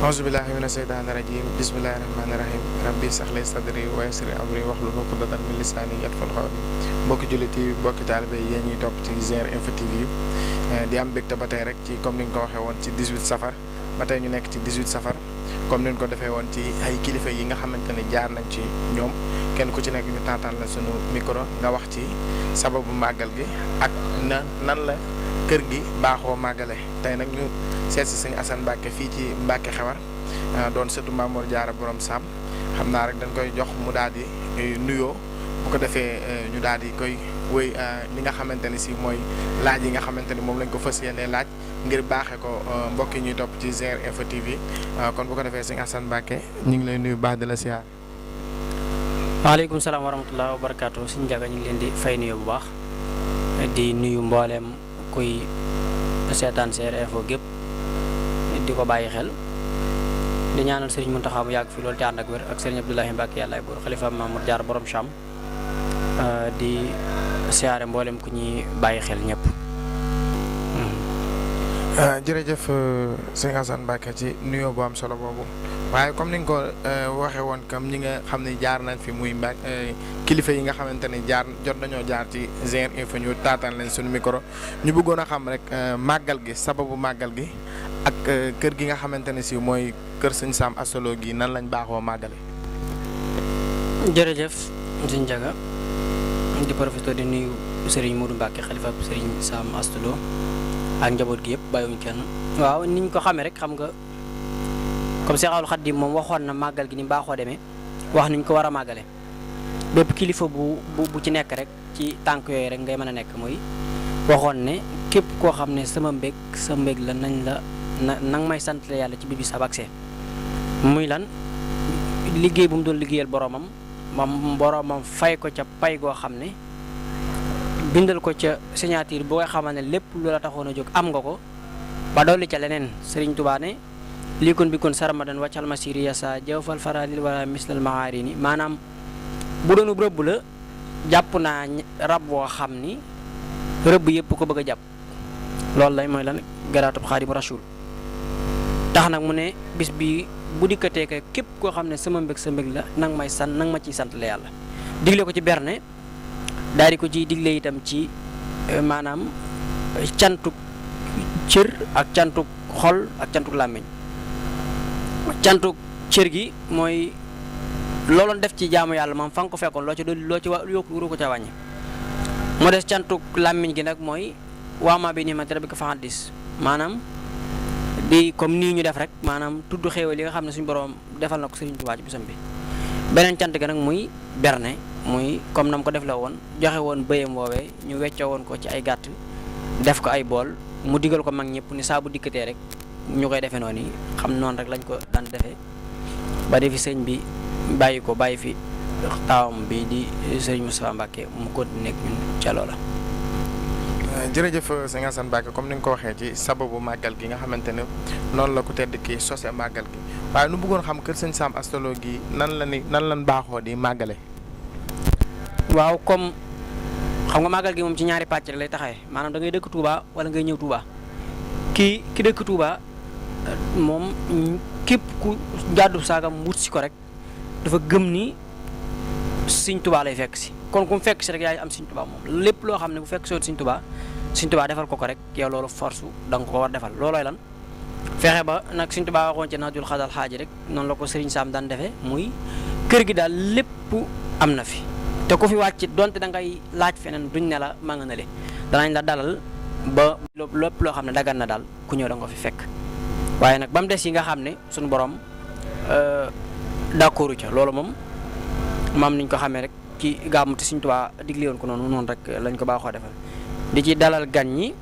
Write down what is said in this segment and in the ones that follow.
Auzubillahi minashaytani rajim. Bismillahirrahmanirrahim. Rabbi shrah li sadri wa yassir amri wahlul uqdatan min lisani yafqahu qawli. Mbokki jullit yi, mbokki taalibe yi ñuy topp ci GR Info TV di am mbégte ba tey rek ci comme ni nga ko waxee woon ci 18 safar ba tey ñu nekk ci 18 safar comme ni ñu ko defee woon ci ay kilifa yi nga xamante ne jaar nañ ci ñoom kenn ku ci nekk ñu taataan la sunu micro nga wax ci sababu màggal gi ak nan la kër gi baaxoo màggale. tey nag ñu seet si sëñ Assane Mbacke fii ci Mbacke Xewar doon sëtu Maam Mor Jaara borom Sam xam naa rek dañ koy jox mu daal di nuyoo bu ko defee ñu daal di koy wéy li nga xamante ni si mooy laaj yi nga xamante ni moom lañ ko fas yéenee laaj ngir baaxee ko mbokk yi ñuy topp ci GR Info TV kon bu ko defee sëñ Assane Mbacke ñu ngi lay nuyu baax di la siyaar. waaleykum salaam wa rahmatulah wa barakaatu suñu jaga ñu ngi leen di fay nuyu bu baax di nuyu mbooleem kuy seetaan GR Info gépp di ko bàyyi xel di ñaanal Serigne Mountakha mu yàgg fi loolu te ànd ak wér ak Serigne Abdoulahi Mbacke yàllaay buur xalifa Maam Mor Jaara borom Sam di siyaare mboolem ku ñuy bàyyi xel ñëpp. jërëjëf sëñ Assane Mbacke ci nuyoo bu am solo boobu waaye comme ni nga ko waxee woon comme ñi nga xam ne jaar nañ fi muy kilifa yi nga xamante ne jot nañoo jaar ci GR Info ñu taataan leen suñu micro ñu bëggoon a xam rek màggal gi sababu màggal gi ak kër gi nga xamante ne si mooy kër sëñ Sam Asta Lo gi nan lañ baaxoo màggale. jërëjëf sëñ Jaga di profité di nuyu Serigne Modou Mbacke xalifa Serigne Sam Asta Lo ak njaboot gi yëpp bàyyiwuñ kenn. waaw niñ ko xamee rek xam nga comme Seexul Xadiim moom waxoon na màggal gi ni baaxoo demee wax niñ ko war a màggale bépp kilifa bu ci nekk rek ci tànk yooyu rek ngay mën a nekk mooy waxoon ne képp koo xam ne sama mbég la nañ la nang may sant la yàlla ci bibi sa bagsee muy lan liggéey bu mu doon liggéeyal boromam fay ko ca pay goo xam ne bindal ko ca signature boo nga xamal ne lépp lu la taxoon a jóg am nga ko ba dolli ca leneen Sëriñ Tuubaa ne lii kon bi kon sarmadan wàccal masiri yasa jawfal faralil wala mislal maarini maanaam bu doonub rëbb la jàpp naa rab boo xam ni rëbb yëpp ko bëgg a jàpp loolu lay mooy lan garaatub Xaadimu Rasuul tax nag mu ne bis bi bu dikkatee kay képp koo xam ne sama mbég sa mbég la nang ma ciy sant la yàlla digle ko ci berne daal di ko ciy digle itam ci maanaam cantuk cër ak cantuk xol ak cantuk làmmiñ cantuk cër gi mooy looloon def ci jaamu yàlla moom fa nga ko fekkoon loo ci yokku ko ca wàññi mu des cantuk làmmiñ gi nag mooy waama bi ni'mati rabbika fa haddis maanaam di comme nii ñu def rek maanaam tudd xéewal yi nga xam ne suñu borom defal na ko Sëriñ Tuubaa ci bisam bi beneen cant gi nag muy berne muy comme nam ko def la woon joxe woon bëyam woowee ñu weccoo woon ko ci ay gàtt def ko ay bool mu digal ko mag ñëpp ni saa bu dikkatee rek ñu koy defee noonu yi xam noonu rek lañ ko daan defee ba defi sëñ bi bàyyi fi taawam bi di sëriñ Moustapha Mbacke mu continué ak ñun ca loola. jërëjëf sëñ Assane Mbacke comme ni nga ko waxee ci sababu màggal gi nga xamante ne noonu la ko tedd kii sose màggal gi waaye nu bëggoon xam kër sëñ Sam Asta Lo gi nan lan baaxoo di màggale. waaw comme xam nga màggal gi moom ci ñaari pàcc rek lay taxawee maanaam da ngay dëkk Touba wala ngay ñëw Touba ki dëkk Touba moom képp ku jàddu saagam wut si ko rek dafa gëm ni Sëñ Touba lay fekk si kon ku mu fekk si rek yaay am Sëñ Touba moom lépp loo xam ne bu fekk si woon Sëñ Touba defal ko rek yow loolu force da nga ko war defal loolooy lan fexe ba nag Sëñ Touba waxoon ci naajul xadal xaaji rek noonu la ko Serigne Sam daan defee muy kër gi daal lépp am na fi te ku fi wàcc donte da ngay laaj feneen duñ ne la maa nga ne le danañ la dalal ba lépp loo xam ne dagan na daal ku ñëw da nga fi fekk waaye nag ba mu des yi nga xam ne suñu borom d'accordu ca loolu moom maam niñ ko xamee rek ci gàmmu te Sëñ Tuubaa digle woon ko noonu rek lañ ko baaxoo defal di ci dalal gan ñi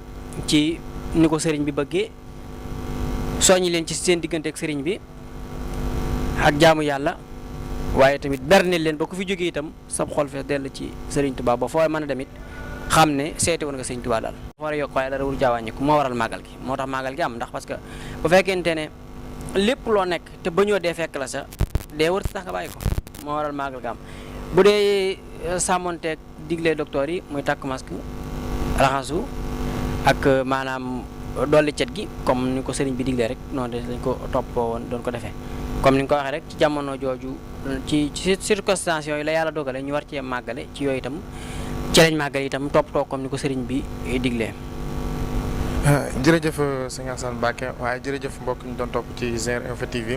ci ni ko sëriñ bi bëggee soññi leen ci seen diggante ak sëriñ bi ak jaamu yàlla waaye tamit berneel leen ba ku fi jógee itam sab xol fees dell ci Sëriñ Tuubaa ba foo mën a demit xam ne seeti woon nga Sëriñ Tuubaa daal war a yokk waaye dara wul jaawàññiku moo waral màggal gi moo tax màggal gi am ndax parce que bu fekkente ne lépp loo nekk te bañoo dee fekk la sa dee wër tax nga bàyyi ko moo waral màggal gi am bu dee sàmmonteeg digle docteur yi muy takk masque raxasu ak maanaam dolli cet gi comme ni ko sëriñ bi diglee rek noonu lañ ko toppoo woon doon ko defee comme ni nga ko waxee rek ci jamono jooju ci circonstances yooyu la yàlla dogale ñu war cee màggale ci yooyu itam ci lañ màggale itam toppatoo comme ni ko sëriñ bi diglee. jërëjëf sëñ Assane Mbacké waaye jërëjëf mbokk ñu doon topp ci Zer Info TV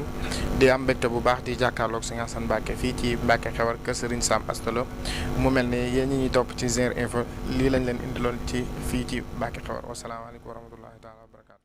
di am mbégte bu baax di jàkkaarloog sëñ Assane Mbacké fii ci Mbacké Xewar kër Serigne Sam Asta Lo mu mel ni yéen ñi ñuy topp ci Zer Info lii lañ leen indiloon ci fii ci Mbacké Xewar wasalaamaaleykum wa rahmatullahi taala wa barakaatu